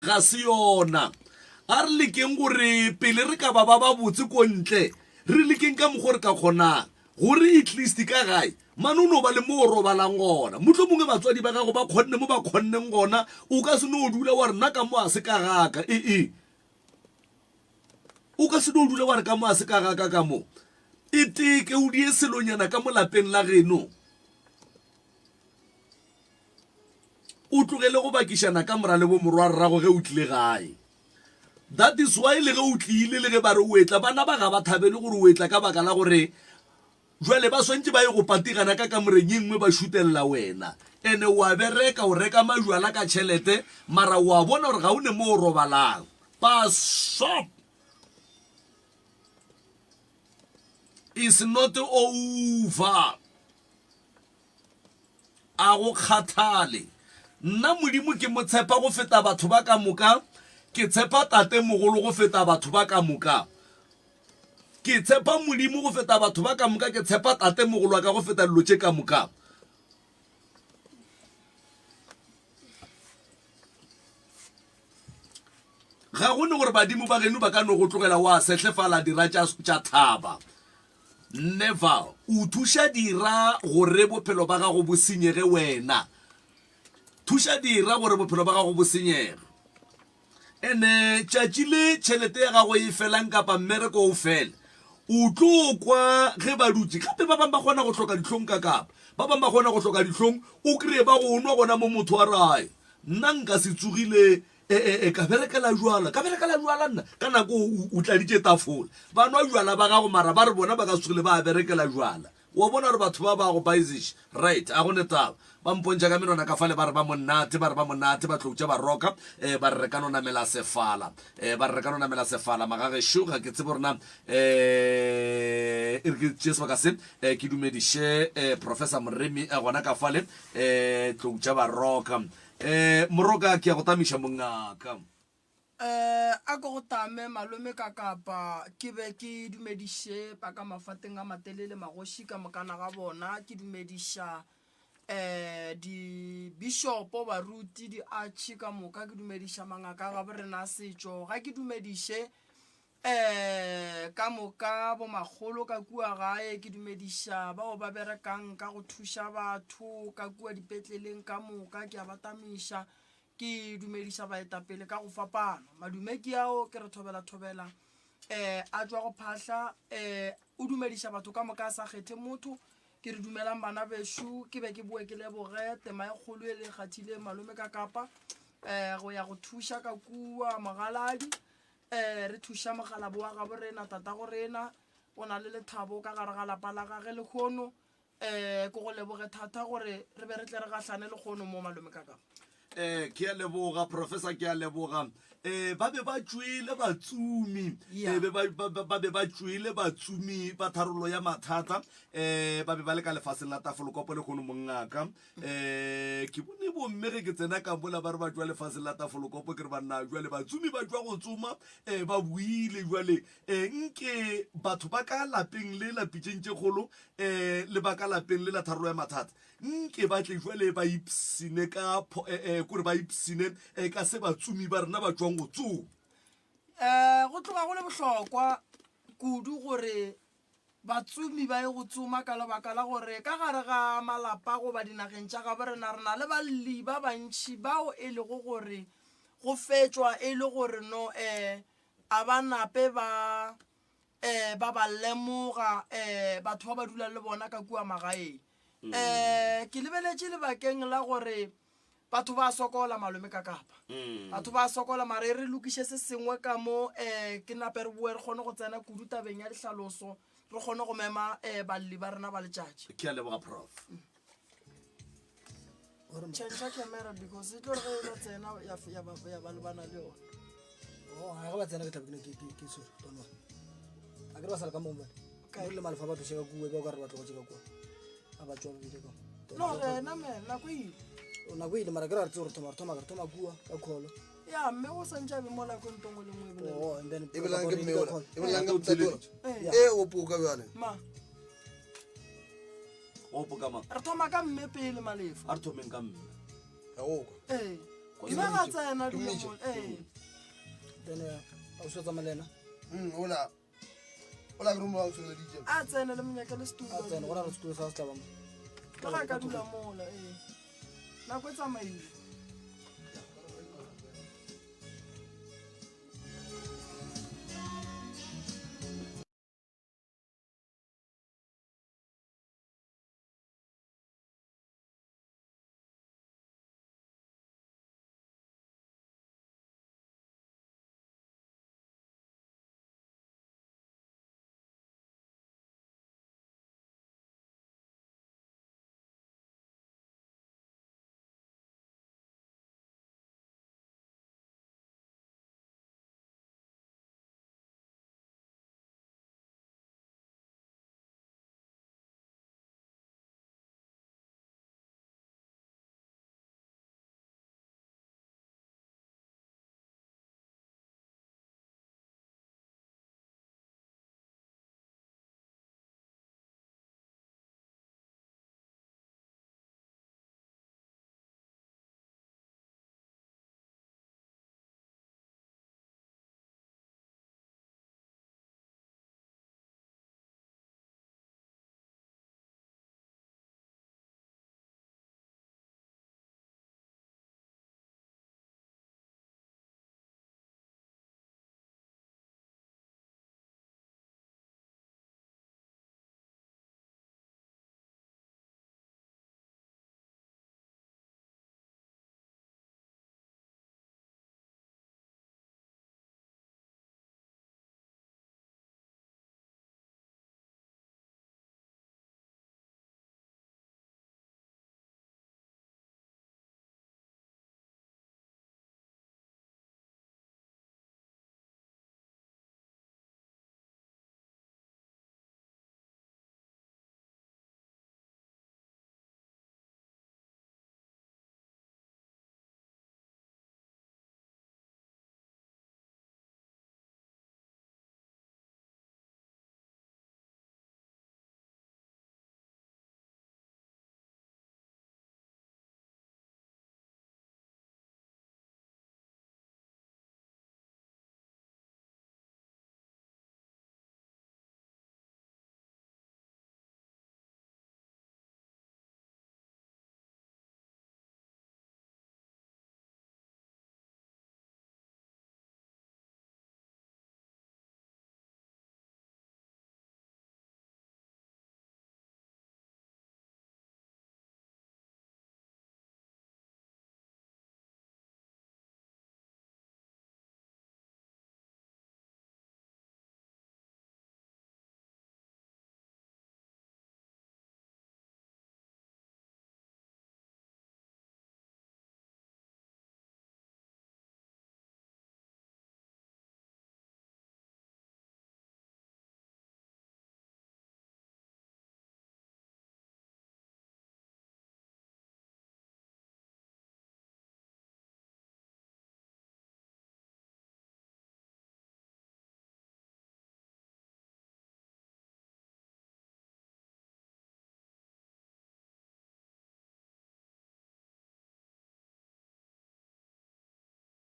Ga se yona. A re lekeng gore pele re ka ba ba babotse ko ntle, re lekeng ka mokgo re ka kgonang gore at least ka gae mane o no ba le mo o robalang gona. Mohlomongwe batswadi ba gago ba kgonne mo ba kgonneng gona, o ka se no dula wa re nna ka mo a se ka gaka. Ee, o ka se no dula wa re ka mo a se ka gaka ka mo. E teke o die selonyana ka mo lapeng la geno. O tlogele go bakišana ka mora le bomorwarrago ge o tlile gae. That is why le ge o tlile le ge ba re o etla, bana ba ga ba thabele gore o etla ka baka la gore jwale ba swantše ba ye go patigana ka kamoreng ye nngwe ba šutelela wena. Ene o a bereka, o reka majwala ka tšhelete mara o a bona gore ga o ne mo o robalang. Pasop is not over. A go kgathale. Nna Modimo ke mo tshepa go feta batho ba ka moka, ke tshepa Tate mogolo go feta batho ba ka moka. Ke tshepa Modimo go feta batho ba ka moka, ke tshepa Tate mogolo wa ka go feta dilo tše ka moka. Ga go ne gore badimo ba geno ba ka no go tlogela wa sehlefala dira tša thaba. Never. O thuša dira gore bophelo ba gago bo senyege wena. Thuša dira gore bophelo ba gago bo senyege. Ene tšatši le tšhelete ya gago e felang kapa mmereko o fele, o tlo kwa ge ba dutše. Gape ba bang ba kgona go hloka dihlong ka kapa ba bang ba kgona go hloka dihlong, o kry-e ba go nwa gona mo motho a rae nna nka se tsogile E, e, e, ka berekela jwala, ka berekela jwala nna. Ka nako o, o tladitše tafola. Ba nwa jwala ba gago, mara ba re bona ba ka se tsogile ba berekela jwala. Wa bona gore batho ba ba go baisiša. Right, a go ne taba. Ba mpontšha ka menwana ka fale, ba re ba monate, ba re ba monate, ba tloutša ba roka, e, ba re re ka no namela sefala. E, ba re re ka no namela sefala. Magagešo, ga ke tsebe gore na, e, e re ke tšee sebaka se, e, ke dumediše, e, Professor Moremi, e, gona ka fale, e, tloutša ba roka. Eh, Moroka, ke a go tamiša mongaka. Eh, a ke go tame malome ka kapa ke be ke dumediše ba ka mafateng a matelele magoši ka mokana ga bona ke dumediša eh di-bishopo baruti di-archi ka moka ke dumediša mangaka a gabo rena a setšo ga ke dumediše um ka moka bomakgolo ka kua gae ke dumediša bao ba berekang ka go thuša batho ka kua dipetleleng ka moka ke a ba tamiša ke dumediša baetapele ka go fapana madume ke ao ke re thobela thobela um a tšwa go phahla um o dumediša batho ka moka a sa kgethe motho ke re dumelang bana bešo ke be ke boe ke leboge tema e kgolo e le kgathile malome ka kapa um go ya go thuša ka kua mogaladi um re thuša mogalabo wa gabo rena tatago rena o na le lethabo ka gare ga lapa la gage lekgono um ke go leboge thata gore re be re tle re gahlane lekgono mo malome ka kapa um ke a leboga professor ke a leboga um ba be ba tšwele batsumi Yeah. Eh, be ba- ba ba- be ba tšwele batsumi ba tharollo ya mathata um ba be ba le ka lefaseng la tafolokopo le kgono mongaka um ke bone bomme ge ke tsena ka mola ba re ba jwa lefaseng la tafolokopo ke re banna jwale batsomi ba jwa go tsoma um ba buile jwale um nke batho ba ka lapeng le la pitšeng tše kgolo um le ba ka lapeng le la tharolo ya mathata nke ba tle jwale ba ipsine ka eh, eh, kore ba ipsine um ka se batsomi ba rena ba tswang go tsoma um go tloga go le bohlokwa kudu gore Batsomi ba ye go tsoma ka lebaka la gore ka gare ga malapa goba dinageng tša gabo rena re na le balli ba bantši bao e lego gore go fetšwa e le gore no um a ba nape ba um ba ba lemoga um batho ba ba dulang le bona ka kua magaeng. Um ke lebeletše lebakeng la gore batho ba sokola malome ka kapa mm. batho ba sokola mare re lokiše se sengwe ka mo um ke nape re boe re kgone go tsena kudu tabeng ya dihlaloso re kgone go mema um balli ba rena ba letšatši ke a leboga prof change camera because e tlo re ge e ba tsena ya ba lebana le yone oh, ga ba tsena ke tlabe ke tshwere don't worry a ke re ba sala ka mong bane o rile malefa ba thuše ka kua ba o ka re ba tlogotse ka kua a ba tšwa babile ka no rena me nako e ile nako e ile mara ke re re tse gore thoma re thoma re thoma kua ka kholo ya mme o santse a be mo nako e ntongwe le nngwe e oh, and then e bolelang ke mme ola e bolelang ke mtate e o poka bjale ma o poka ma re thoma ka mme pele malefa a re thomeng ka mme ya go kwa ee. Ke ba ga tsena dule mo. Ee. Then a o tsamaya le ena. Ola. Ola ke romo wa tsweleditše. A tsene le monyaka le setulo. A tsene gona re setulo sa se tla ba mo. Ke ga ka dula mola ee. Nako e tsamaile.